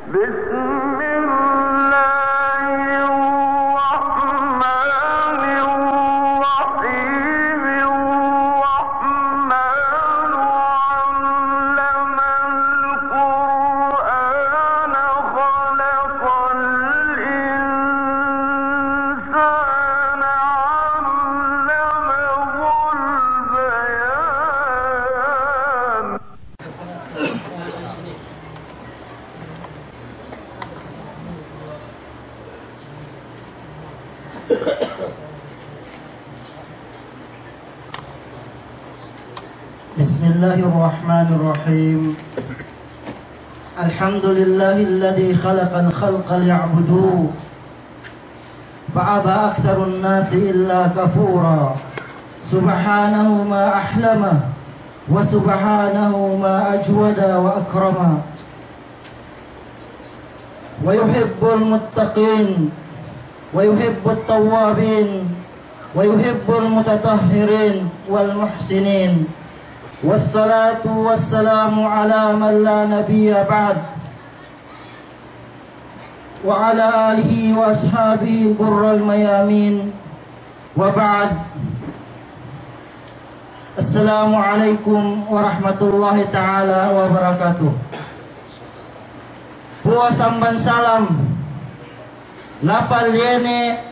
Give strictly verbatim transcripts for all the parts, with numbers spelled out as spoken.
بسم الله الرحمن الرحيم. الرحمن علم القرآن خلق الإنسان علمه البيان. بسم الله الرحمن الرحيم. الحمد لله الذي خلق الخلق ليعبدوه فأبى أكثر الناس إلا كفورا. سبحانه ما أحلمه وسبحانه ما أجود وأكرم. ويحب المتقين ويحب التوابين ويحب المتطهرين والمحسنين. والصلاة والسلام على من لا نبي بعد وعلى آله وأصحابه الغر الميامين. وبعد. السلام عليكم ورحمة الله تعالى وبركاته. Puwas amban salam, lapal iye ne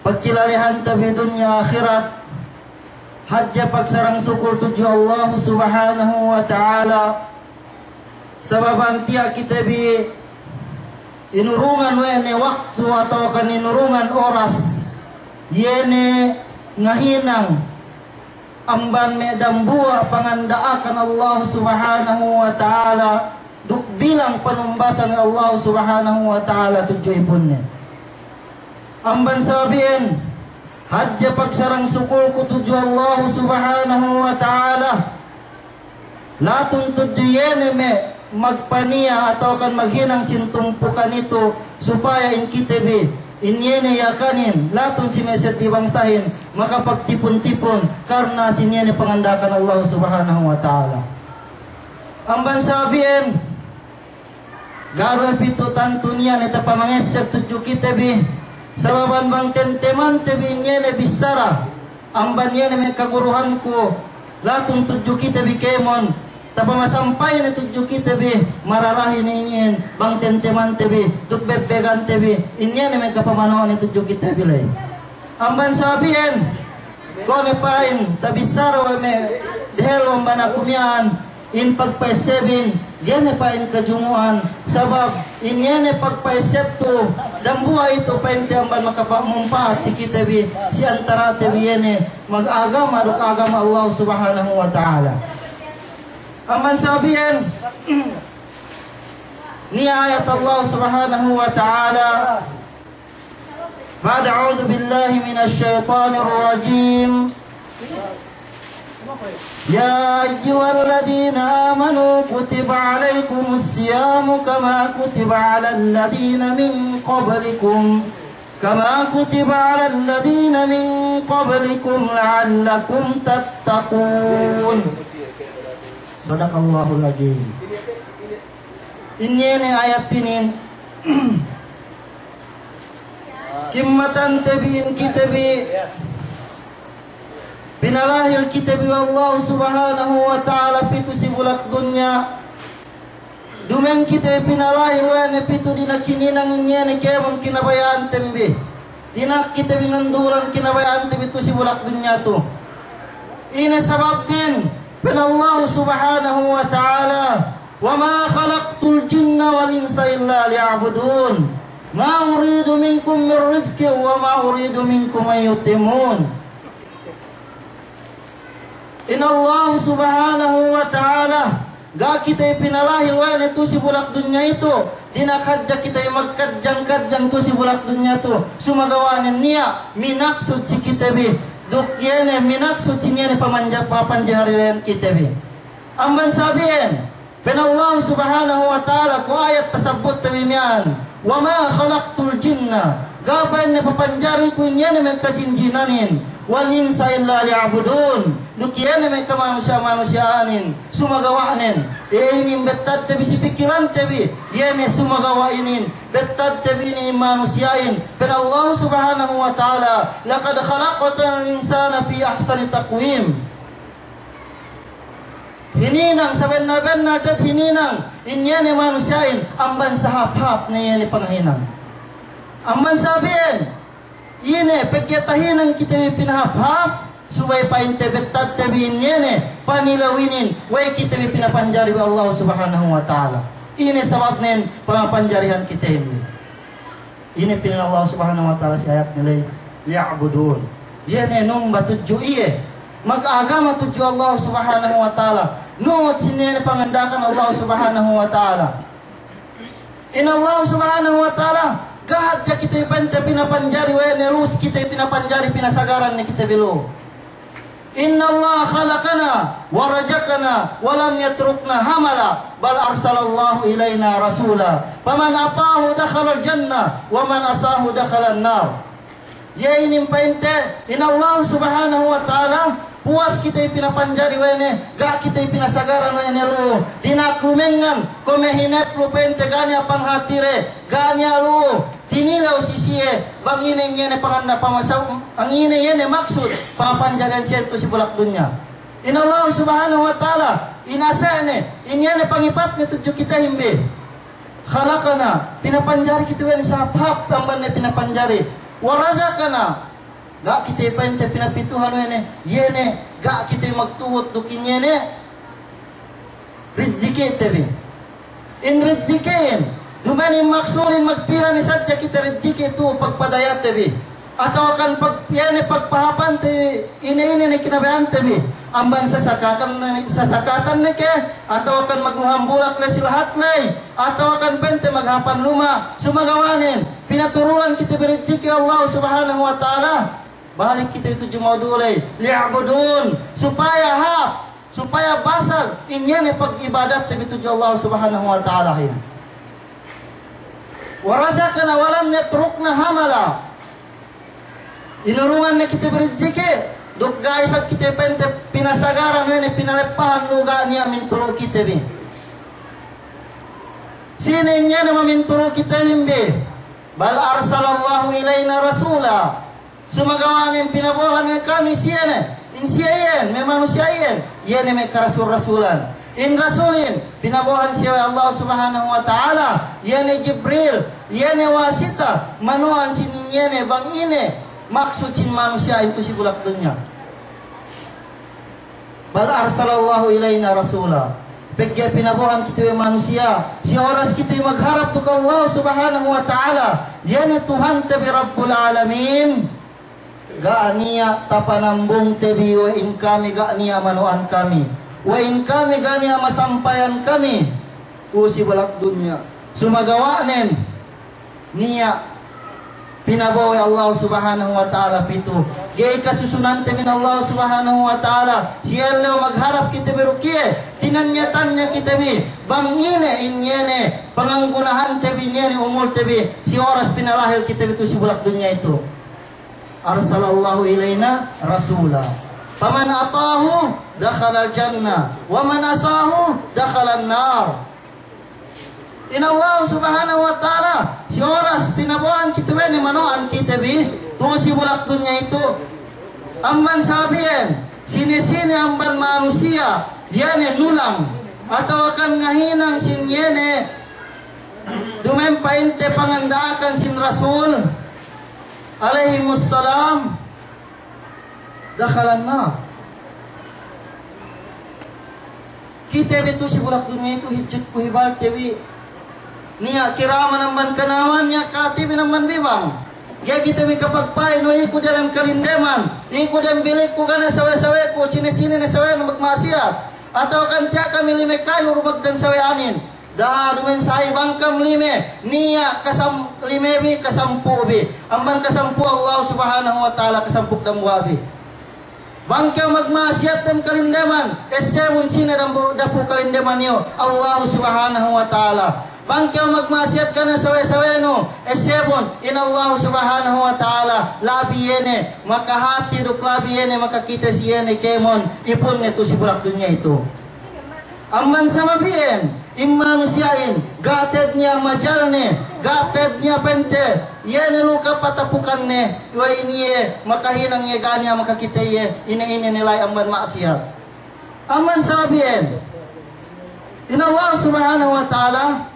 pagkilalehante bi dunya ahirat, hadje pagsarang sukul tudju Allahu Subhanahu wa Ta'ala, sabab tiya' kite bi inurungan we' ne waktu atawa kan inurungan oras, iye ne ngahinang amban me' dambuwa' panganda'akan Allahu Subhanahu wa Ta'ala, duk bilang panumbasan we' Allahu Subhanahu wa Ta'ala tudju ipunne. Amban sabab iyan, hadje pagsarang sukulku tudju Allahu Subhanahu wa Ta'ala, latun tudju iye ne me' magpaniya' atawa kan maghinang sin tumpukan itu, supaya in kite bi, in iye ne Yakanin, latun si me' seddi bangsahin, makapagtipun-tipun, karna sin iye ne panganda'akan Allahu Subhanahu wa Ta'ala. Amban sabab iyan, ga'i du pitu tantu niya' ne tapamangesseb tudju kite bi, sabab bang tentemante bi in iye ne bissara amban iye ne me' kaguruhanku, latun tudju kite bi kēmon, tapamasampay ne tudju kite bi, mararahi ne inin, bang tentemante bi, duk bebbegante bi, in iye ne me' kapamano'o ne tudju kite bi ley. Amban sabab iyan, kuwe' ne pa'in, tabissara we' me' dehel amban aku miya'an, in pagpa'essebin, ga'i ne pa'in kajumu'an, sabab in iye ne pagpa'esseb tu, dambuwa' itu pa'inte amban makapagmumpa'at si kite bi, si antarate bi iye ne, mag-agama duk agama Allah Subhanahu wa Ta'ala. Amban sabab iyan, niya' ayat Allah Subhanahu wa Ta'ala, بعد أعوذ بالله من الشيطان الرجيم. يا أيها الذين آمنوا كتب عليكم الصيام كما كتب على الذين من قبلكم، كما كتب على الذين من قبلكم لعلكم تتقون. صدق الله العظيم. In iye ne ayat inin, kimmatante bi in kite bi, pinalahil kite bi we' Allah Subhanahu wa Ta'ala pitu si bulak dunya. Duma'in kite bi pinalahil we' ne pitu dina'ak hininang in iye ne kēmon kinabaya'anten bi. Dina'ak kite bi ngandulan kinabaya'anten bi tu si bulak dunya tu. Ine sababnen? Pa'in Allah Subhanahu wa Ta'ala, وما خلقت الجن والإنس إلا ليعبدون. ما أريد منهم من رزق وما أريد منهم أن يطعمون. In Allah Subhanahu wa Ta'ala, ga' kite pinalahil we' ne tu si bulak dunya itu, dina'ak hadja kite magkadjang-kadjang tu si bulak dunya tu, sumagawa' ne niya' minaksud si kite bi, duk iye ne minaksud si niya' ne pamanja-, papanjiharilen kite bi. Amban sabab iyan, pa'in Allah Subhanahu wa Ta'ala, ku ayat tasabbut te bi miya'an, وما خلقت الجن, ga' pa'inne papanjariku in iye ne me' kajinjinanin, والإنس إلا ليعبدون. Duk iye ne me' kamanusiya'-manusiya'anin, sumagawa'nen, iye inin bettadte bi si pikilante bi, iye ne sumagawa' inin bettadte bi inin manusiya'in, pa'in Allah Subhanahu wa Ta'ala, لقد خلقنا الإنسان في أحسن تقويم. Hininang, sabenna-benna te'ed hininang in iye ne manusiya'in amban sahāp-hāp ne iye ne pangahinang. Amban sabab iyan, ine, pegge' tahinang kite bi pinahāp-hāp, subey pa'inte bettadte bi in iye ne panilew inin, we'ey kite bi pinapanjari we' Allah Subhanahu wa Ta'ala. Ine sababnen pangapanjarihan kite bi. Ine pa'in Allah Subhanahu wa Ta'ala si ayatne ley, ليعبدون. Iye ne numba tudju iye. Magagama tudju Allah Subhanahu wa Ta'ala. Nuhut si iye ne panganda'akan Allah Subhanahu wa Ta'ala. In Allah Subhanahu wa Ta'ala, ga' hadja kite pa'inte pinapanjari we' ne, lu'u si kite pinapanjari, pinasagaran ne kite bi lu'u. إن الله خلقنا ورزقنا ولم يتركنا هملا بل أرسل الله إلينا رسولا فمن أطاعه دخل الجنة ومن عصاه دخل النار. Iye inin pa'inte, in Allah Subhanahu wa Ta'ala, puwas kite pinapanjari we' ne, ga' kite pinasagaran we' ne lu'u, dina'ak lumengngan, kuwe' me' hinep lu'u pa'inte ga' niya' panghatire, ga' niya' lu'u tinilew si siye, bang ine iye ne panganda' pamasa-, bang ine iye ne maksud pangapanjarihan siye tu'u si bulak dunya. In Allah Subhanahu wa Ta'ala, in ase'ne, in iye ne pangipatne tudju kitehin bi. خلقنا, pinapanjari kite we' ne sahāp-hāp amban ne pinapanjari. ورزقنا, ga' kite pa'inte pinapituhan we' ne, iye ne, ga' kite magtuhut duk in iye ne rijikite bi. In rijikihin, duma'in maksudin magpiha ne sadja kite rijiki tu'u pagpadayate bi. Atawakan pag-, iye ne pagpahāpante ine-ine ne kinabaya'ante bi. Amban sasakatan ne, sasakatan ne ke, atawakan magluham bulak ley si lahat ley, atawakan pa'inte maghāpan luma', sumagawa'nen, pinaturunan kite bi rijiki Allah Subhanahu wa Ta'ala. Balik kite tudju maudu' ley, ليعبدون, supaya hāp, supaya basag in iye ne pag'ibadatte bi tudju Allah Subhanahu wa Ta'alahin. ورزقنا ولم يتركنا هملا. Inurungan ne kite bi rijiki, duk ga' isab kite pa'inte pinasagaran we' ne, pinaleppahan lu'u, ga' niya' minturu' kite bi. Sine in iye ne maminturu' kitehin bi? بل أرسل الله إلينا رسولا. Sumagawa'nen pinabo'ohan we' kami siye ne, in siye iyan, me' manusiya' iyan, iye ne me' karasul-rasulan. In rasulin, pinabo'ohan siye we' Allah Subhanahu wa Ta'ala, iye ne Jibril, iye ne wasita, mano'an sin in iye ne bang ine maksud sin manusiya'in tu'u si bulak dunya. بل أرسل الله إلينا رسولا. Pegge' pinabo'ohan kite we' manusiya', si oras kite magharap duk Allah Subhanahu wa Ta'ala, iye ne Tuhante bi Rabbul Alamin, ga' niya' tapanambungte bi we' in kami, ga' niya' mano'an kami, we' in kami ga' niya' masampayan kami tu'u si bulak dunya. Sumagawa'nen niya' pinabo'o we' Allah Subhanahu wa Ta'ala pitu. Ga'i kasusunante bi in Allah Subhanahu wa Ta'ala. Si ellew magharap kite bi duk iye, tinanya-tanya kite bi bang ine in iye ne panganggunahante bi, in iye ne umulte bi, si oras pinalahil kite bi tu'u si bulak dunya itu. أرسل الله إلينا رسولا فمن أطاعه دخل الجنة ومن عصاه دخل النار. In Allah Subhanahu wa Ta'ala, si oras pinabo'ohan kite we' ne mano'an kite bi tu'u si bulak dunya itu. Amban sabab iyan, sine-sine amban manusiya' iye ne nulang atawakan ngahinang sin iye ne duma'in pa'inte panganda'akan sin Rasul alaihimus salam, دخل النار. Kite bi tu'u si bulak dunya itu, hijjit ku hibalte bi, niya' kiraman amban kanaman, niya' katibi amban bibang. Ga'i kite bi kapagpa'in, o, iku diyalem kalindeman, iku dem bilikku, ga' ne sawe-saweku, sine-sine ne sawe'nu magma'asiyat. Atawakan tiya' kami lime kayu du magdan sawe'anin. Da'a duma'in sa'i bang kam lime, niya' kasam-, lime bi, kasampū' bi. Amban kasampū' Allah Subhanahu wa Ta'ala kasampū' dambuwa' bi. Bang kew magma'asiyat dem kalindeman, essebun sine dambu-, dapu' kalindeman iyu, Allah Subhanahu wa Ta'ala. Bang kew magma'asiyat ga' ne sawe'-sawenu, essebun, in Allahu Subhanahu wa Ta'ala, labi iye ne makahati duk labi iye ne makakite si iye ne kēmon, ipunne tu'u si bulak dunya itu. Amban sabab iyan, in manusiya'in, ga' te'ed niya' majalne, ga' te'ed niya' pa'inte, iye ne luka patapukanne, we' in iye makahinang iye ga' niya' makakite iye, ine-ine ne la'i amban ma'asiyat. Amban sabab iyan, in Allahu Subhanahu wa Ta'ala,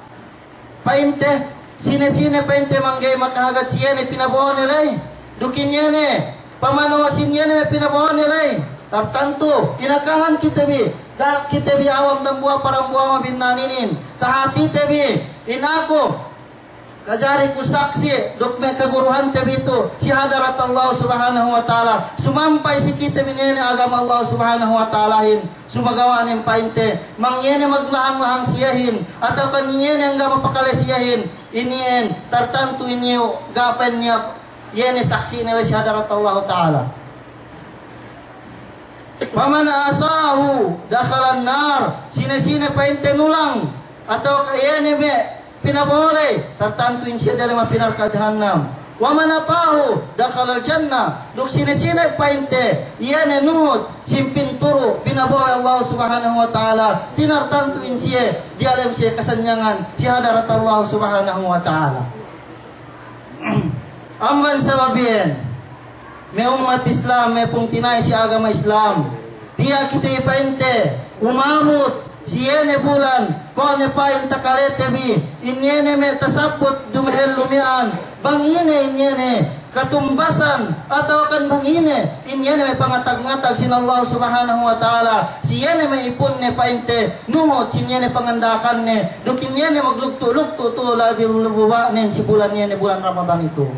pa'inte, sine-sine pa'inte mangga'i makahagad si iye ne pinabo'one ley, duk in iye ne pamano' si iye ne pinabo'one ley, tartantu, inakahan kite bi, ga' kite bi awam dambuwa' pa dambuwa' mabinnaninin, tahatite bi, in aku, kajari ku saksi', duk me' kaguruhante bi tu'u, si hadarat Allah Subhanahu wa Ta'ala, sumampay si kite bi in iye ne agama Allah Subhanahu wa Ta'alahin, sumagawa' nen pa'inte, bang iye ne maglahang-lahang si iyehin, atawa kan iye ne ga' mapakale si iyehin, in iyan, tartantu in iyu, ga' pa'in niya', iye ne saksi'ne ley si hadarat Allah Ta'ala. Faman asahu dakhalan nar, sine-sine pa'inte nulang, atawa kan iye ne me' pinabo'o ley, tartantu in siye diyalem api narka' jahannam. Wa man ata'ahu dakhalal jannah. Duk sine-sine pa'inte, iye ne nuhut, sin pinturu', pinabo'o we' Allah Subhanahu wa Ta'ala, tinartantu in siye, diyalem siye kasanyangan, si hadarat Allah Subhanahu wa Ta'ala. Amban sabab iyan, me' ummat Islam, me' pungtina'i si agama Islam. Tiya' kite bi pa'inte, umabut, si iye ne bulan, kuwe' ne pa'in takalete bi, in iye ne me' tasabbut dumehellu miya'an, bang ine in iye ne katumbasan, atawa kan bang ine, in iye ne me' pangatag-ngatag sin Allah Subhanahu wa Ta'ala, si iye ne me' ipunne pa'inte, nuhut, sin iye ne panganda'akanne, duk in iye ne maglugtu'-lugtu' tu'u labi luba'nen si bulan iye ne bulan Ramadan itu.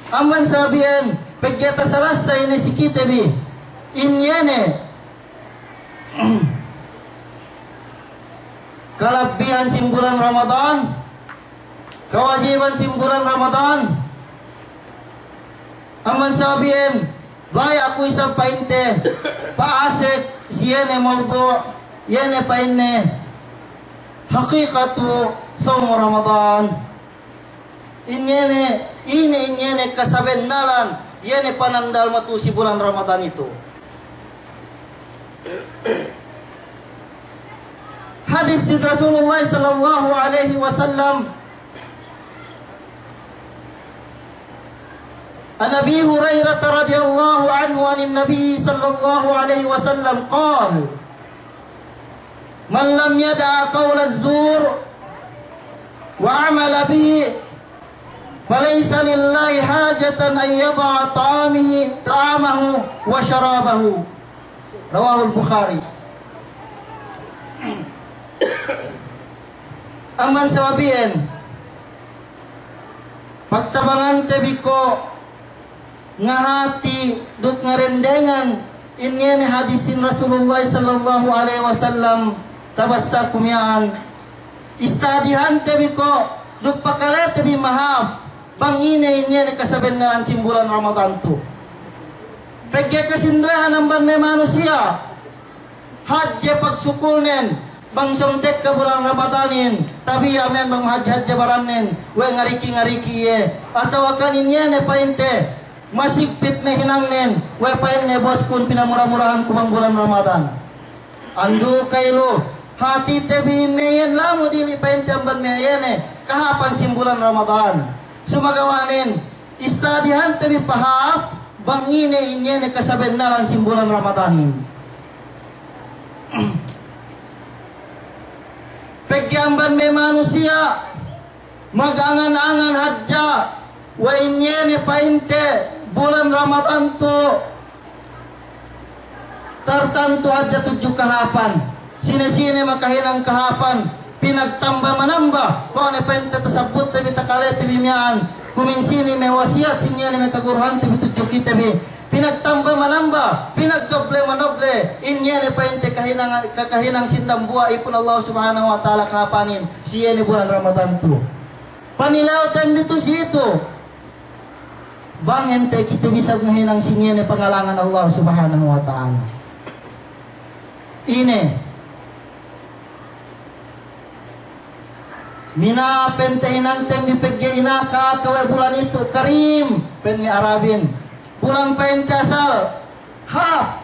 Amban sabab iyan, pegge' tasalassay ne si kite bi, in iye ne kalabbihan sin bulan Ramadan, kawajiban sin bulan Ramadan. Amban sabab iyan, baya' ku isab pa'inte, pa'asek, si iye ne mawdu', iye ne pa'inne, haqiqatu sawm Ramadan. In iye ne, ine in iye ne kasabennalan, iye ne panandal matu'u si bulan Ramadan itu. Hadis sin Rasulullah sallallahu alaihi wasallam. An Abi Hurairah radhiyallahu anhu anin Nabi sallallahu alaihi wasallam qal, من لم يدع قول الزور وعمل به فليس لله حاجة أن يدع طعامه، طعامه وشرابه. رواه البخاري. Amban sabab iyan, pagtabangante bi ko' ngahati duk ngarendengan in iye ne hadis sin Rasulullah sallallahu alaihi wasallam tabassaku miya'an. Istadihante bi ko' duk pakalete bi mahāp bang ine in iye ne kasabennalan sin bulan Ramadan tu. Pegge' kasinduwehan amban me' manusiya'. Hadje pagsukulnen, bang sōng tekka bulan Ramadanin, tabiya' miya'an bang mahadje-hadje barannen, we' ngariki-ngariki iye, atawa kan in iye ne pa'inte, masigpit me' hinangnen, we' pa'inne boskun pinamura-murahanku bang bulan Ramadan. Andu' ka'ilu, hatite bi in me' iyan lamud ili pa'inte amban me' iye ne kahāpan sin bulan Ramadan. Sumagawa'nen, istadihante bi pahāp, bang ine in iye ne kasabennalan sin bulan Ramadanin. Pegge' amban me' manusiya', magangan-angan hadja, we' in iye ne pa'inte bulan Ramadan tu, tartantu hadja tudju kahāpan. Sine-sine makahinang kahāpan, pinagtamba manamba, kuwe' ne pa'inte tasabbutte bi takalete bi miya'an, kuminsini' me' wasiyat sin iye ne me' kaguruhante bi tudju kite bi, pinagtamba manamba, pinagdoble manoble, in iye ne pa'inte kahinang, ka-, kahinang sin dambuwa' ipun Allah Subhanahu wa Ta'ala kahāpanin, si iye ne bulan Ramadan tu. Panilewten bi tu si itu. Bang ente kite bi isab ngahinang sin iye ne pangalangan Allah Subhanahu wa Ta'ala. Ine. Mina pa'inte hinangte bi pegge' inaka-aka we' bulan itu, karim, pa'in me' Arabin. Bulan pa'inte asal hāp,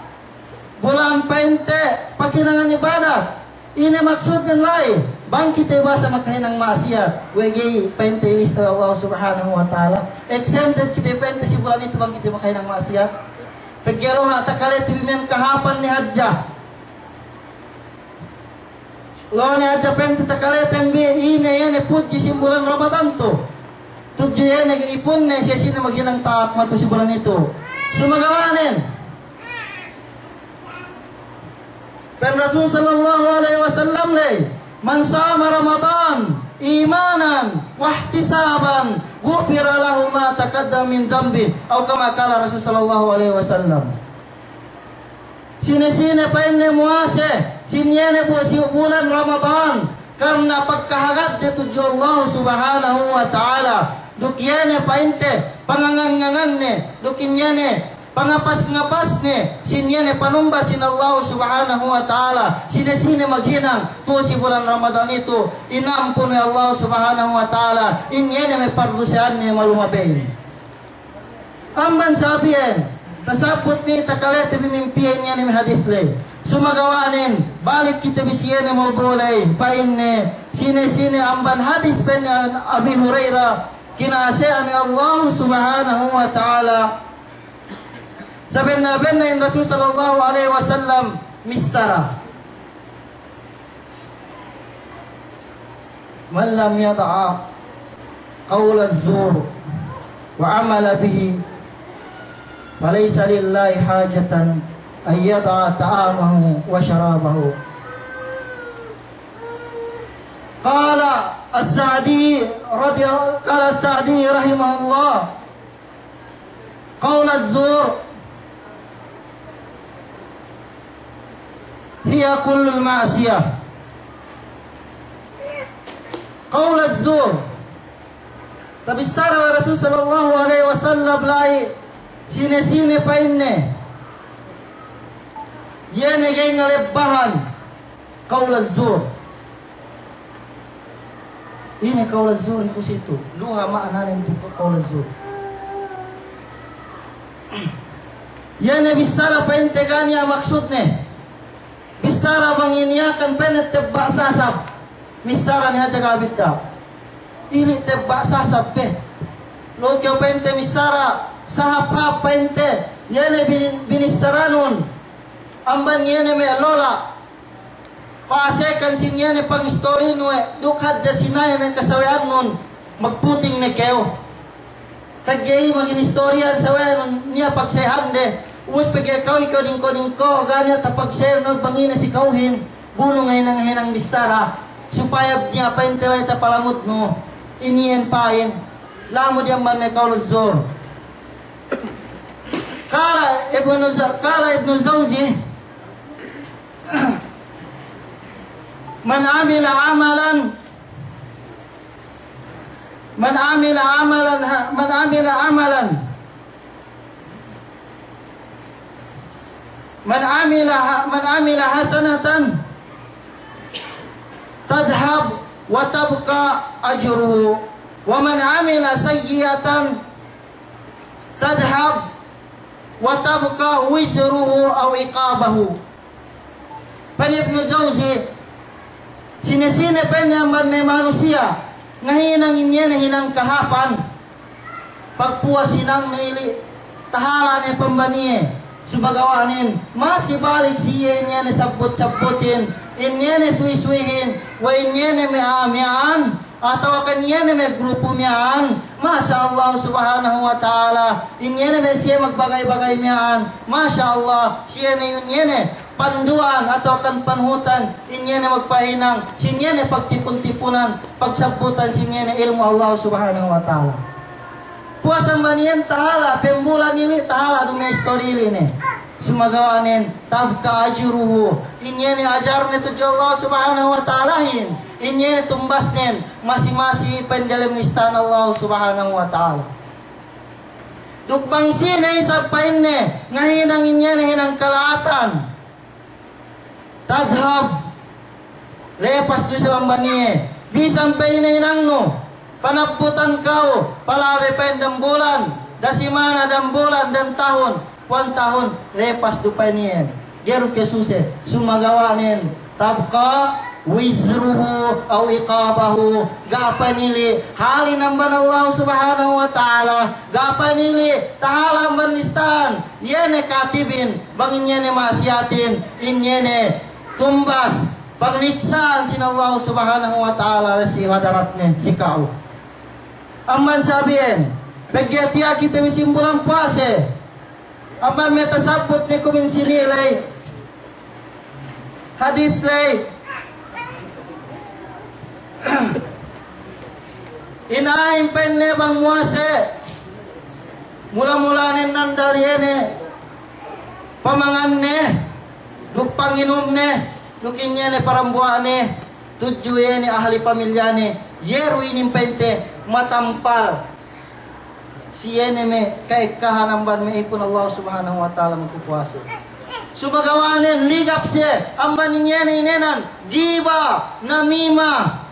bulan pa'inte paghinangan ibadat. Ine maksudnen la'i? Bang kite basa makahinang ma'asiyat, we' ga'i pa'inte ilista we' Allah Subhanahu wa Ta'ala. Exempted kite pa'inte si bulan itu bang kite makahinang ma'asiyat. Pegge' loha' takalete bi miya'an kahāpan ne hadja. Loha' ne hadja pa'inte takaleten bi, ine iye ne pudji si bulan Ramadan tu. Tudju iye ne ipunne, siye sine maghinang ta'at matu si bulan itu. Sumagawa'nen, pa'in Rasul sallallahu alaihi wasallam ley, "Man sama Ramadan imanan wahtisaban, ghufira lahu ma taqaddama min dhanbih." Aw kama qala Rasul sallallahu alaihi wasallam. Sine-sine pa'inne muwase, sin iye ne bu-, si bulan Ramadan, karna pagkahagadde tudju Allah Subhanahu wa Ta'ala, duk iye ne pa'inte pangangan-nganganne, duk in iye ne pangapas-ngapasne, sin iye ne panumba sin Allah Subhanahu wa Ta'ala, sine-sine maghinang tu'u si bulan Ramadan itu, inampun we' Allah Subhanahu wa Ta'ala in iye ne me' pardusehanne malumabeyin. Amban sabab iyan, tasabbut ne takalete bi mimpiyen iyan me' hadis ley. Sumagawa'nen, balik kite bi si iye ne mawdu' ley, pa'inne, sine-sine amban hadis pa'in Abi Hurairah, kinaase'an we' Allah Subhanahu wa Ta'ala. Sabenna-benna in Rasul sallallahu alaihi wasallam missara. من لم يدع قول الزور وعمل به فليس لله حاجة أن يدع طعامه وشرابه. قال السعدي رضي، قال السعدي رحمه الله: قول الزور هي كل المعصية. قول الزور. Tabissara we' Rasul sallallahu alaihi wasallam la'i, sine-sine pa'inne iye ne ga'i ngalebbahan qawl az-zur. Ine qawl az-zur itu si tu? Luha ma'ananen tu qawl az-zur. Iye ne bissara pa'inte ga' niya' maksudne. Bissara bang iniyakan pa'inte tebba' sasab. Missara ne hadja ga' bidda'. Ili' tebba' sasab pe. Lu kew pa'inte missara sahap-hap pa'inte. Iye ne bini-, binissaranun. Amban iye ne me' lola'. Pa'asekan sin iye ne pangistorinu we', duk hadja sinaye me' kasawe'annun, magputing ne kew. Pegge' iye maginistoriyan sawe'nun niya' pagsehande, ubus pegge' kew ikew dingko-dingko, ga' niya' tapagse'nu bang ine si kawhin, bu nu ngahinang-hinang bissara, supaya niya' pa'inte la'i tapalamudnu, iniyen pa'in, lamud iyan amban me' qawl az-zur. Qala Ibnu Za-, qala Ibnu Zawji, من عمل عملا، من عمل عملا، من عمل عملا، من عمل، من عمل حسنة تذهب وتبقى أجره، ومن عمل سيئة تذهب وتبقى وزره أو عقابه. Pa'in Ibnu Zawji, sine-sine pa'inne amban me' manusiya' ngahinang iniye ne hinang kahāpan, pagpuwas hinangne ili' tahala' ne pamban iye, sumagawa' nen masi balik si iye iniye ne sabbut-sabbutin, iniye ne suwi-suwihin, we' iniye ne me' a'a miya'an, atawa kan iye ne me' grupu miya'an, Masya Allah Subhanahu wa Ta'ala, iniye ne me' siye magbagay-bagay miya'an, Masya Allah, siye ne iniye ne pandu'an atawa kan panuhutan, iniye ne magpahinang, siniye ne pagtipun-tipunan, pagsabbutan siniye ne ilmu' Allah Subhanahu wa Ta'ala. Puwas amban iyan tahala', pembulan ili' tahala' du me' istori ili' ne. Sumagawa' nen, tabqa ajruhu. Iniye ne ajarne tudju Allah Subhanahu wa Ta'alahin. Iniye ne tumbasnen, masi-masi pa'in dalem listahan Allah Subhanahu wa Ta'ala. Duk bang sine isab pa'inne ngahinang iniye ne hinang kala'atan. Tadhhab. Lepas du isab amban iye. Bisan pe ine inangnu, panabbutan kew, palabey pa'in dambulan, dan simana, dambulan, dan tahun, puwan tahun, lepas du pa'in iyan. Ga'i du kew suse, sumagawa' nen, tabqa wizruhu aw iqabahu, ga' pa'in ili, halin amban Allah Subhanahu wa Ta'ala, ga' pa'in ili, tahala' amban listahan, iye ne katibin, bang in iye ne ma'asiyatin, in iye ne tumbas, pagniksa'an sin Allah Subhanahu wa Ta'ala si hadaratne si ka'u. Amban sabab iyan, pegge' tiya' kite bi sin bulan puwase. Amban me' tasabbut ne kumin sini ley. Hadis ley. In a'ahin pa'inne bang muwase, mula-mulanen nandal iye ne pamanganne, duk panginumne, duk in iye ne parambuwa'ne, tudju iye ne ahli pamilyane, iye du inin pa'inte matampal si iye ne me' ka'ekkahan amban me' ipun Allah Subhanahu wa Ta'ala magpupuwase. Sumagawa' nen ligap siye amban in iye ne inēnan, giba, namima,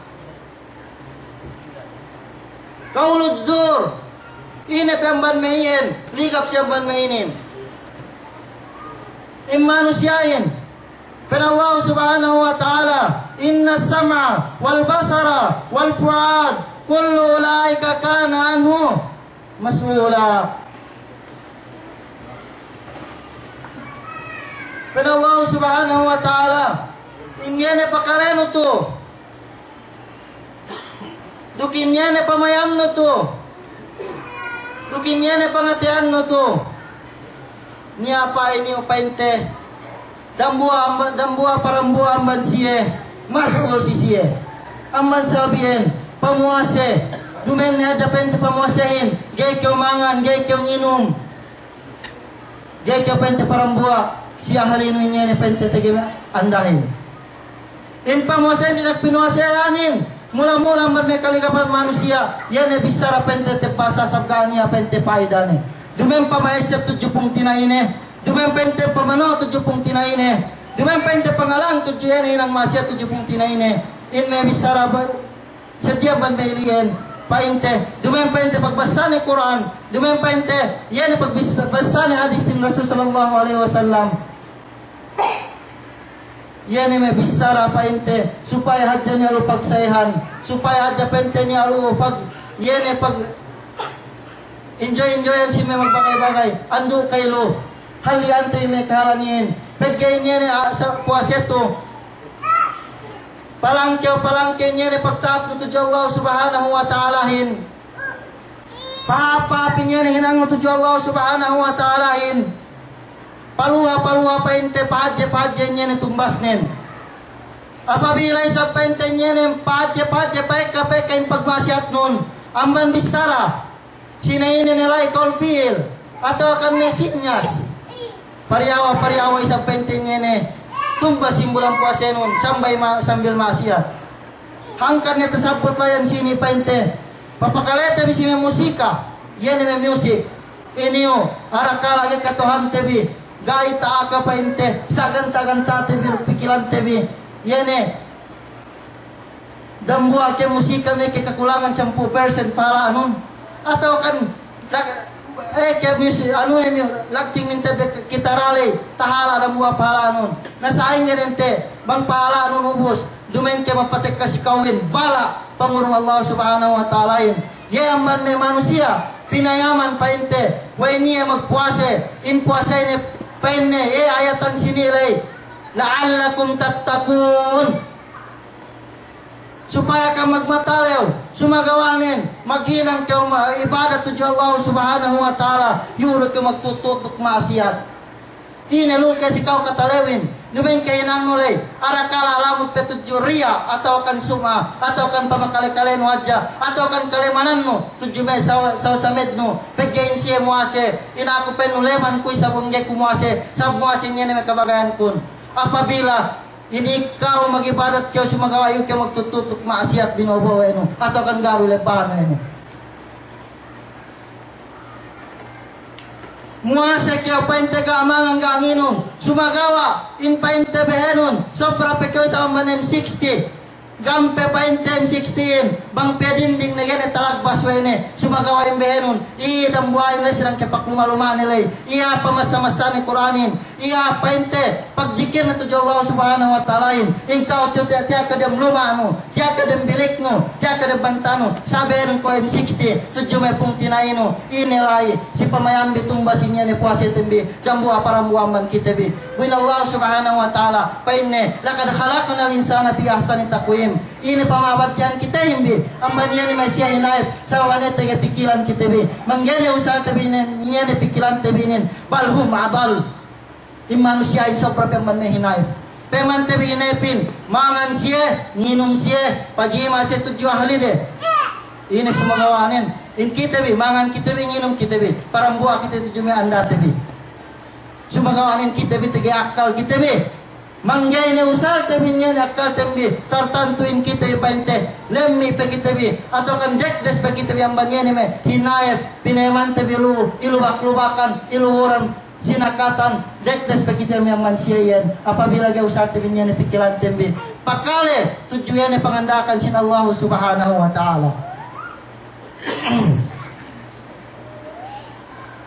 qawlu zur, ine pe amban me' iyan, ligap siye amban me' inin. In manusiya'in, pa'in Allah Subhanahu wa Ta'ala, innas sam'a wal basara wal fu'ad, kullu ula'ika kana anhu mas'ula. Pa'in Allah Subhanahu wa Ta'ala, in iye ne pakalenu tu, duk in iye ne pamayamnu tu, duk in iye ne pangateyannu tu, niya' pa'in iyu pa'inte, dambuwa' amba-, dambuwa' parambuwa' amban siye, mas'ul si siye. Amban sabab iyan, pamuwase, duma'in ne hadja pa'inte pamuwasehin, ga'i kew mangan, ga'i kew nginum. Ga'i kew pa'inte parambuwa' si ahalinu in iye ne pa'inte tege me' andahin. In pamuwasehin dina'ak pinuwasehanin, mula-mula amban me' kaligapan manusiya', iye ne bissara pa'inte tebba sasab ga' niya' pa'inte pa'idane. Duma'in pama'esseb tudju pungtina'ine, duma'in pa'inte pamano' tudju pungtina'ine, duma'in pa'inte pangalang tudju iye ne inang ma'asiyat tudju pungtina'ine. In me' bissara ba-, Sadiya amban me' ili'en, pa'inte, duma'in pa'inte pagbasane Kur'an, duma'in pa'inte, iye ne pagbis-, basane hadis sin Rasul sallallahu alaihi wasallam. Iye ne me' bissara pa'inte, supaya hadja niya' lu pagsa'ihan, supaya hadja pa'inte niya' lu pag-, iye ne pag-, enjoy-enjoyan si me' magbagay-bagay, andu' kailu, halli'ante me' kahalan iyan, pegge' iye ne, ah, sa-, puwase tu, palangkew-palangkew iye ne pagta'atnu tudju Allah Subhanahu wa Ta'alahin. Pahāp-pahāpin iye ne hinangnu tudju Allah Subhanahu wa Ta'alahin. Paluha-paluha pa'inte, pahadje-pahadje iye ne tumbasnen. Apabila isab pa'inte iye ne pahadje-pahadje, pa'ekka-pa'ekka in pagma'asiyatnun, amban bissara sine ine ne la'i kawul pi'il, atawa kan me' sinyas. Pariyawa-pariyawa isab pa'inte iye ne tumbas in bulan puwasenun, sambay ma-, sambil ma'asiyat. Hangkan ne tasabbut la'i iyan sini pa'inte, papakalete bi si me' musika, iye ne me' music. Iniyu, arakala' ga'i katohante bi, ga'i ta'aka pa'inte, saganta-ganta'te bi, pikilante bi, iye ne. Dambuwa' ke musika me' ke kakulangan sampū' persen pahala'nun. Atawa kan, lag-, eh, ke musi-, anu, eh, mu-, lagting mintedde kitara ley, tahala' dambuwa' pahala'nun. Na sa'ingge dente, bang pahala'nun ubus, duma'in ke mapatekka si kawin, bala' pangurung Allah Subhanahu wa Ta'alahin. Iye amban me' manusiya', pinayaman pa'inte, we' niya' magpuwase, in puwasene pa'inne, iye ayatan sini ley, la'allakum tattaqun. Supaya kam magmatalew, sumagawa'nen, maghinang kew ma-, ibadat tudju Allah Subhanahu wa Ta'ala, iyu' du kew magtutut duk ma'asiyat. Ine lu'u ke si ka'u katalewin, duma'in ke hinangnu ley, arakala' lamud pe tudju riya', atawa kan sum'a, atawa kan pamakale-kalenu hadja, atawa kan kalemanannu, tudju me' saw-, sawsamednu, pegge' in siye muwase, in aku pa'innu leman ku isab bang ga'i ku muwase, sabab muwase iye ne me' kabagayankun. Apabila Ini kew magibadat kew sumagawa' iyu' kew magtutut duk ma'asiyat bino'o-bo'onu, atawa kan ga'i du lebbanu inu. Muwase kew pa'inte ga' mangan ga' nginum, sumagawa' in pa'inte behenun, sobra pe kew isab amban M sixty. Gampe pa'inte M sixteen, bang pe dinding ne ga'i ne talagbas we' ne, sumagawa' imbehenun, iye dambuwa'in la'i si dangkepak luma-lumane la'i, iye pamassa-massane Kur'anin, iye pa'inte pagjikirne tudju Allah Subhanahu wa Ta'alahin, in ka'u tiya', tiya' ke dem luma'nu, tiya' ke dem biliknu, tiya' ke dem bantanu, sabenun ko' M sixteen, tudju me' pungtina'inu, ine la'i, si pamayambi tumbasin iye ne puwasetembi, dambuwa' parambuwa' amban kitebi. Buwin Allah Subhanahu wa Ta'ala, pa'inne, "Laqad khalaqnal insana fi ahsani taqwim." Ine pamabatihan kitehin bi, amban iye ne me' siye hinayep, sabab ne tege pikilan kite bi. Mangga'i ne usaltebi inin, iye ne pikilantebi inin, bal hum adal. In manusiya'in sobra pe amban me' hinayep. Payamante bi hinayepin, mangan siye, nginum siye, pajima' siye tudju ahlide. Ine sumagawa'nen, in kite bi, mangan kite bi, nginum kite bi, parambuwa' kite tudju me' andate bi. Sumagawa'nen kite bi tege akkal kite bi. Mangga'i ne usaltebi iye ne akkalten bi, tartantu in kite bi pa'inte, lemmi' pe kite bi, atawa kan dekdes pe kite bi amban iye ne me' hinayep, pinayamante bi lu, ilubak-lubakan, iluhuran, sinakatan, dekdes pe kite bi amban siye iyan, apabila ga'i usaltebi iye ne pikilanten bi, pakale, tudju iye ne panganda'akan sin Allahu Subhanahu wa Ta'ala.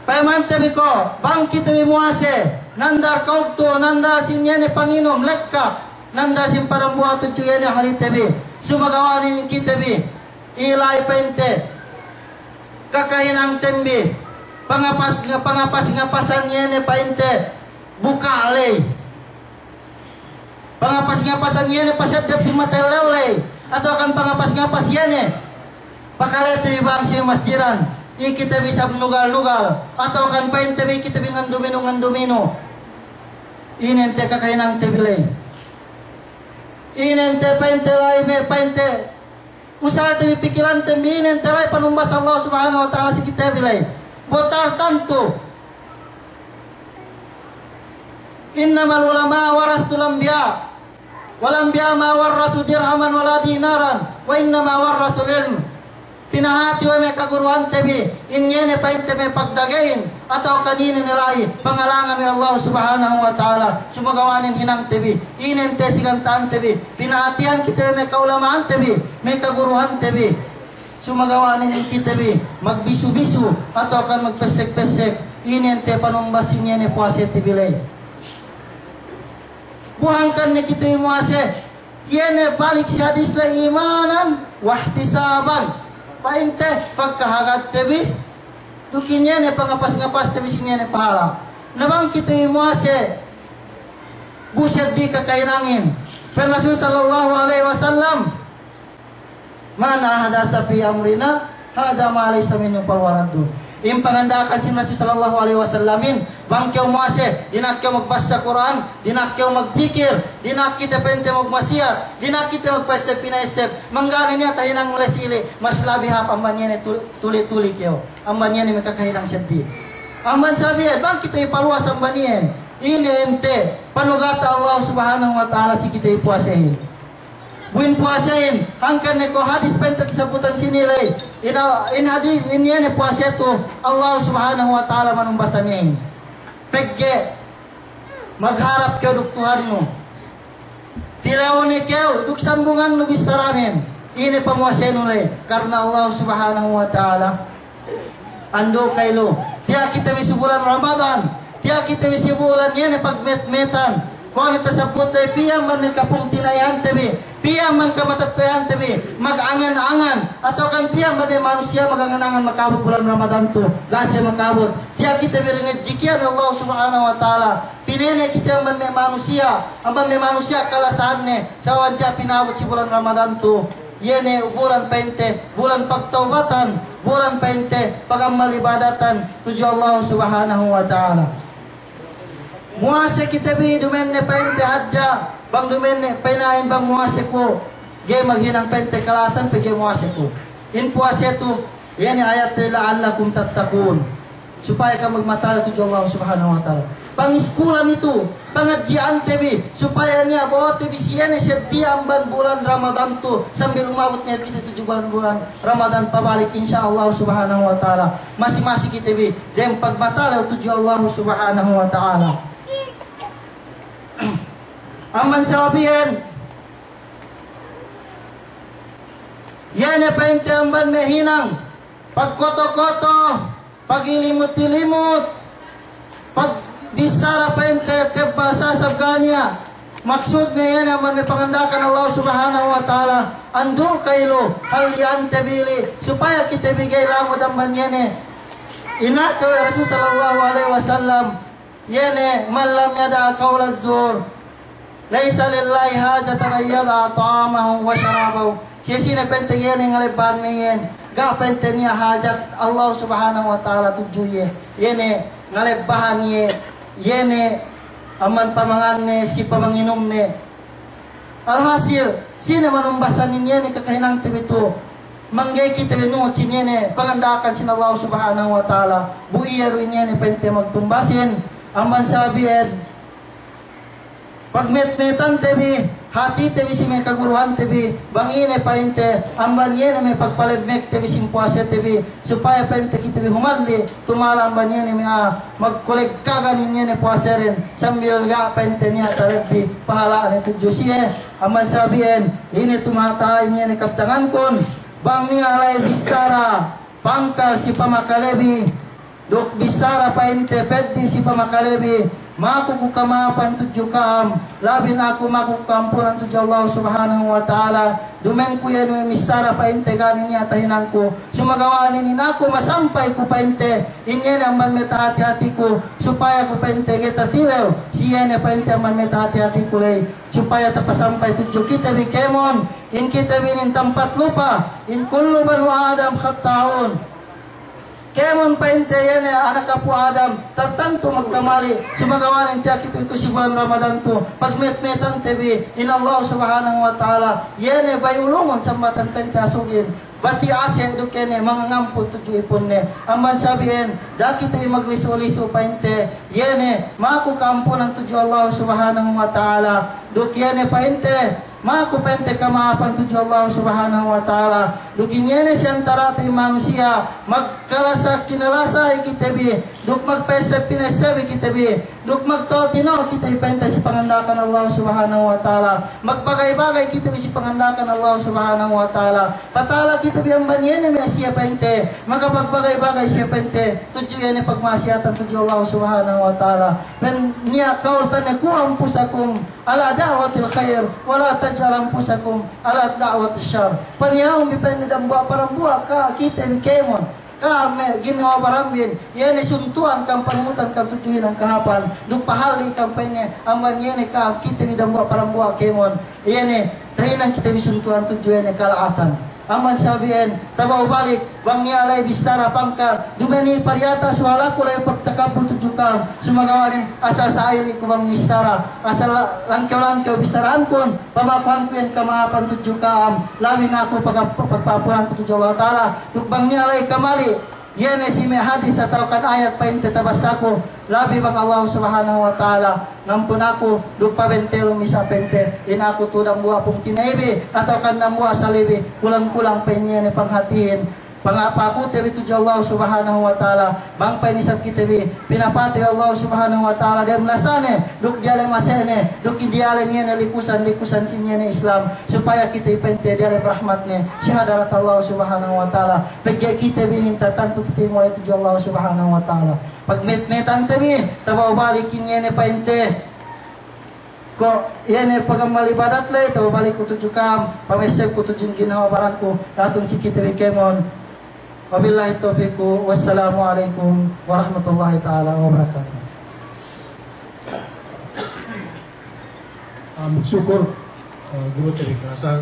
Payamante bi ko', bang kite bi muwase, nandal kawugtu, nandal sin iye ne panginum, lekka, nandal sin parambuwa' tudju iye ne ahlite bi. Sumagawa' inin kite bi, ila'i pa'inte, kakahinangten bi, pangapas-, pangapas-ngapasan iye ne pa'inte, buka' ley. Pangapas-ngapasan iye ne paseddep si mata ellew ley, atawa kan pangapas-ngapas iye ne pakalete bi bang si masjidan, i kite bi sab nugal-nugal, atawa kan pa'inte bi kite bi nganduminu-nganduminu. Ine ente kakahinangte bi ley. Ine ente pa'inte la'i me' pa'inte usaltebi pikilanten bi inin, ente la'i panumbas Allah Subhanahu wa Ta'ala si kite bi ley. Bu tartantu. Innamal ulama warasatul anbiya. Wal anbiya ma warasu dirhaman wala dinaran. Wa innama warasul ilm. Pinahati we' me' kaguruhante bi, in iye ne pa'inte me' pagdagehin, atawa kan ine ne la'i, pangalangan we' Allah Subhanahu wa Ta'ala, sumagawa' inin hinangte bi, ine ente si ganta'ante bi, pinahatihan kite we' me' kaulama'ante bi, me' kaguruhante bi, sumagawa' inin kite bi, magbisu-bisu, atawa kan magpessek-pessek, ine ente panumbas si iye ne puwasete bi ley. Bu hangkan ne kite bi muwase, iye ne balik si hadis ley imanan wahtisaban. Pa'inte, pagkahagadte bi, duk in iye ne pangapas-ngapaste bi si iye ne pahala. Na bang kite bi muwase, bu seddi kakahinangin. Pa'in Rasul sallallahu alaihi wasallam, "Man ahdasa fi amrina hadha ma laysa minhu fahuwa raddun." In panganda'akan sin Rasul sallallahu alaihi wasallamin, bang kew muwase, dina'ak kew magbassa Kur'an, dina'ak kew magdikir, dina'ak kite pa'inte magmasiyat, dina'ak kite magpa'esseb-pina'esseb, mangga'i ne niya' tahinang ley si ili, mas labi hāp amban iye ne tuli-, tuli-tuli kew, amban iye ne me' kakahinang seddi. Amban sabab iyan, bang kite ipaluwas amban iyan, ine ente, panugata Allah Subhanahu wa Ta'ala si kite ipuwasehin. Bu in puwasehin, hangkan ne ko' hadis pa'inte tasabutan sini ley. In, in hadis, in iye ne puwase tu, Allah Subhanahu wa Ta'ala manumbasan iyehin. Pegge' magharap kew duk Tuhannu. Tilewne kew duk sambungannu bissaranen. Ine pamuwasenu ley, karna Allah Subhanahu wa Ta'ala. Andu' kailu, tiya' kite bi si bulan Ramadan, tiya' kite bi si bulan iye ne pagmet-metan. Kuwe' ne tasabut ley, piye amban me' kapungtina'ihante bi, piye amban kamatetto'ihante bi, magangan-angan, atawa kan piye amban me' manusiya' magangan-angan makabut bulan Ramadan tu, ga' siye makabut. Tiya' kite bi rinedjikihan Allah Subhanahu wa Ta'ala, pinene' kite amban me' manusiya', amban me' manusiya' kalasahanne, sawan tiya' pinabut si bulan Ramadan tu. Iye ne bulan pa'inte, bulan pagtawbatan, bulan pa'inte, pagammal ibadatan tudju Allah Subhanahu wa Ta'ala. Muwase kite bi duma'in ne pa'inte hadja, bang duma'in ne pa'inahin bang muwase ku, ga'i maghinang pa'inte kala'atan pe ga'i muwase ku. In puwase tu, iye ne ayat te, "La'allakum tattaqun." Supaya kew magmatalew tudju Allah Subhanahu wa Ta'ala. Pangiskulan itu, pangadji'ante bi, supaya niya' bo'ote bi si iye ne seddi amban bulan Ramadan tu, sambil umabut ne kite tudju bulan, bulan Ramadan pabalik, insya Allah Subhanahu wa Ta'ala. Masi-masi kite bi, dem pagmatalew tudju Allah Subhanahu wa Ta'ala. Amban sabab iyan, Iye ne pa'inte amban me' hinang, pagkoto-koto, pagilimut-ilimut, pagbissara pa'inte tebba' sasab ga' niya'. Maksudne iye ne amban me' panganda'akan Allah Subhanahu wa Ta'ala, andu' ka'ilu, halli'ante bi ili', supaya kite bi ga'i lamud amban iye ne. Ina'ak we' Rasul sallallahu alaihi wasallam, iye ne, "Man lam yada' qawla zur, laysa lillahi hajatan an yada'a ta'amahu wa sharabahu." Siye-sine pa'inte iye ne ngalebbahan me' iyan, ga' pa'inte niya' hajat Allah Subhanahu wa Ta'ala tudju iye. Iye ne ngalebbahan iye, iye ne amban pamanganne, si pamanginumne. Alhasil, sine manumbasan in iye ne kakahinangte bi tu. Mangga'i kite bi nuhut sin iye ne panganda'akan sin Allah Subhanahu wa Ta'ala. Bu iye du in iye ne pa'inte magtumbasin. Amban sabab iyan, pagmetmetante bi, hātite bi si me' kaguruhante bi, bang ine pa'inte, amban iye ne me' pagpalemmekte bi sin puwasete bi, supaya pa'inte kite bi humalli', tumala amban iye ne me' a'a, magkoleg kagan in iye ne puwaseden, sambil ga' pa'inte niya' talebbi pahala'ne tudju siye. Amban sabab iyan, ine tu mahataha' in iye ne kabtangankun, bang niya' la'i bissara pangkal si pamakalebi, duk bissara pa'inte peddi' si pamakalebi, maku ku kama'apan tudju ka'am, labin aku maku ku ka'ampunan tudju Allah Subhanahu wa Ta'ala. Duma'in ku iye ne missara pa'inte ga' ne niya' tahinangku. Sumagawa' inin aku masampay ku pa'inte, in iye ne amban me' tahati-hatiku, supaya ku pa'inte ga'i tatilew si iye ne pa'inte amban me' tahati-hatiku ley, supaya tapasampay tudju kite bi kēmon, in kite bi inin tampat lupa, in kullu banu Adam khatta'un. Kēmon pa'inte iye ne anak apu' Adam, tartantu magkamali', sumagawa' inin tiya' kite bi tu si bulan Ramadan tu, pagmetmetante bi, in Allah Subhanahu wa Ta'ala, iye ne bey ulungun sambatan pa'inte asugin, bati' ase' duk iye ne mangangampun tudju ipunne. Amban sabab iyan, da'a kite bi maglisu'-lisu' pa'inte, iye ne maku ka'ampunan tudju Allah Subhanahu wa Ta'ala, duk iye ne pa'inte, maku pa'inte kama'apan tudju Allah Subhanahu wa Ta'ala. Duk in iye ne si antarate manusiya', magkalasa kinalasahi kite bi, duk magpa'esseb pina'essebi kite bi, duk magtolo' tino' kite bi pa'inte si panganda'akan Allah Subhanahu wa Ta'ala, magbagay-bagay kite bi si panganda'akan Allah Subhanahu wa Ta'ala. Patala kite bi amban iye ne me' siye pa'inte, makapagbagay-bagay siye pa'inte tudju iye ne pagma'asiyatan tudju Allah Subhanahu wa Ta'ala. Pa'in niya' kawul pa'inne, "Ku anfusakum ala da'watil khair, wa la taj'alu anfusakum ala da'watis syarr." Paniyahun bi pa'inne dambuwa' parambuwa' ka kite bi kēmon, ka me' ginhawa baranbin, iye ne suntuwan kam, panuhutan kam tudju hinang kahāpan, duk pahalli' kam pa'inne, amban iye ne ka kite bi dambuwa' parambuwa' kēmon, iye ne tahinang kite bi suntuwan tudju iye ne kala'atan. Amban sabab iyan, tabawbalik, bang niya' la'i bissara pangkal, duma'in pariyata' suwalaku la'i pagtakabbul tudju kam, sumagawa' inin asal sa'ili' ku bang missara, asal la-, langkew-langkew bissarahankun, pamakuhanku iyan kama'apan tudju kam, labi ne aku pag-, pagpa'ampunanku tudju Allah Ta'ala, duk bang niya' la'i kamali', iye ne si me' hadis atawakan ayat pa'inte tabassaku, labi bang Allah Subhanahu wa Ta'ala ngampun aku, duk pabentelun misa' pa'inte, in aku tu dambuwa' pungtina'ibi, atawakan dambuwa' salibi, kulang-kulang pa'in iye ne panghatihin, pangapakute bi tudju Allah Subhanahu wa Ta'ala, bang pa'in isab kite bi pinapatey we' Allah Subhanahu wa Ta'ala diyalem lasane, duk diyalem ase'ne, duk diyalem iye ne likusan-likusan sin iye ne Islam, supaya kite pa'inte diyalem rahmatne si hadarat Allah Subhanahu wa Ta'ala. Pegge' kite bi inin tartantu kite bi mole' tudju Allah Subhanahu wa Ta'ala. Pagmetmetante bi, tabawbalik in iye ne pa'inte, ko' iye ne pag'ammal ibadat ley, tabawbalik ku tudju kam, pamesseb ku tudju ginhawa baranku, da'atun si kite bi kēmon. Wabillahi tawfiqu, wassalamu alaikum warahmatullahi ta'ala wabarakatuh. Ah, magsukul, ah, guru te bi kalasahan.